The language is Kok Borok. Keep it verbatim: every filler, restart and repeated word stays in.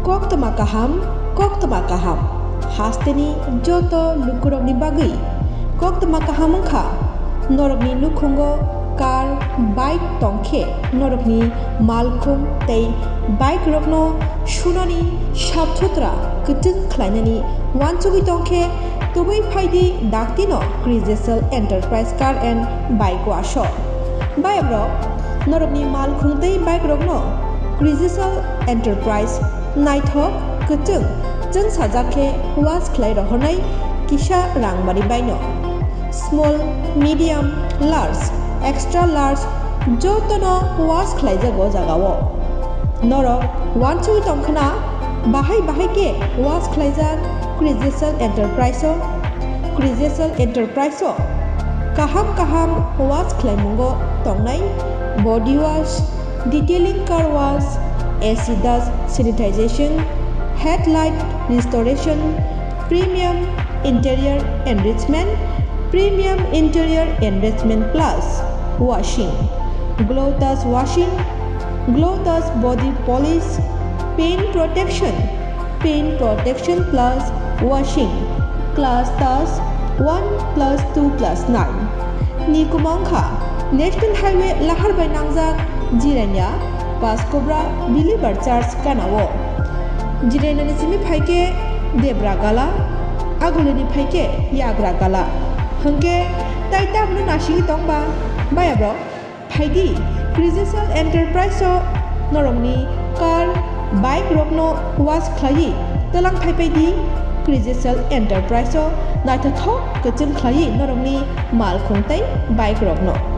Koktwma kaham, koktwma kaham. Hasteni joto lukurokni bagwi koktwma kaham wngkha. Norokni nukhungo car, bike tongkhe norokni malkhung tei bike rokno sunani sap sutra kwchwng khlainani uansugwi tongkhe, tubui phaidi daktino Krijasal Enterprise Car and Bike Wash o. Bayabrok, norokni malkhung tei bike rokno Krijasal Enterprise naithok, kwchwng, chwngsajak khe wash khlai rohornai kisa rangmari baino. Small, medium, large, extra large jotono wash khlaijago jagao. Norok uansugwi tongkhna bahai bahai khe wash khlaijak Krijasal Enterprise o. Krijasal Enterprise o kaham kaham wash khlaimungo tongnai body wash, detailing car wash, acid dust sanitization, headlight restoration, premium interior enrichment, premium interior enrichment plus washing, glow touch washing, glow touch body polish, paint protection, paint protection plus washing, class touch one plus two plus nine. Ni kwmang kha National Highway lahar bai nangjak Jirania, Paskobra, Believer Church ganao. Jirania ni simi phaikhe Debra Gala, Agulini phaikhe Yagra Gala. Hwnkhe tai tabno nasingwi tongba, bayabrok phaidi, Krijasal Enterprise o norokni car, bike rokno wash khlaiwi twlang phaipaidi. Krijasal Enterprise o naithothok kwchwng khlaiwi norokni malkhung tei bike rokno.